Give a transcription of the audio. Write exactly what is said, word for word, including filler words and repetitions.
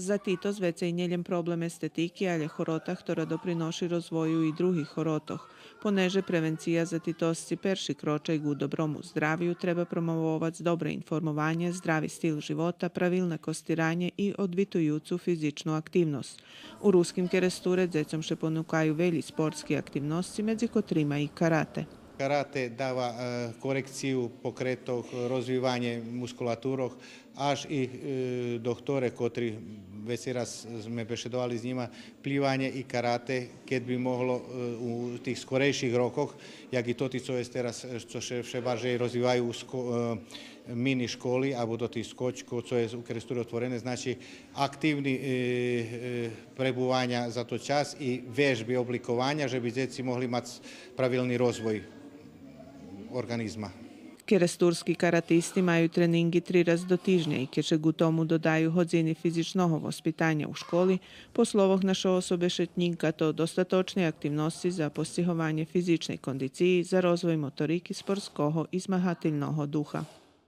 Затитосц вецей нє лєм проблем естетики, алє хорота хтора доприноши розвою и других хоротох. Понеже превенция затитосци перши крочай ґу доброму здравю, треба промововац добре информованє, здрави стил живота, правилне костиранє и одвитуюцу физичну активносц. У Руским Керестуре дзецом ше понукаю велї спортски активносци, медзи котрима и карате. Карате дава, е, корекцию покретох, розвиванє мускулатурох, аж и, е, дохторе котри, вецей раз зме бешедовали з нїма, плїванє и карате, кед би могло, е, у тих скорейших рокох, як и тоти цо єст тераз, е, цо ше вше баржей розвиваю у ско-, е, мини школи або тоти скочко, цо єст у Керестуре отворене, значи активни, е, е, пребуваня за тот час и вежби обликованя, же би дзеци могли мац правилни розвой орґанизма. Керестурски каратисти маю тренинґи три раз до тижня и кед ше ґу тому додаю годзини физичного воспитаня у школи, по словох нашого собешетнїка, то достаточни активносци за постигованє физичней кондициї, за розвой моторики, спортского и змагательного духа.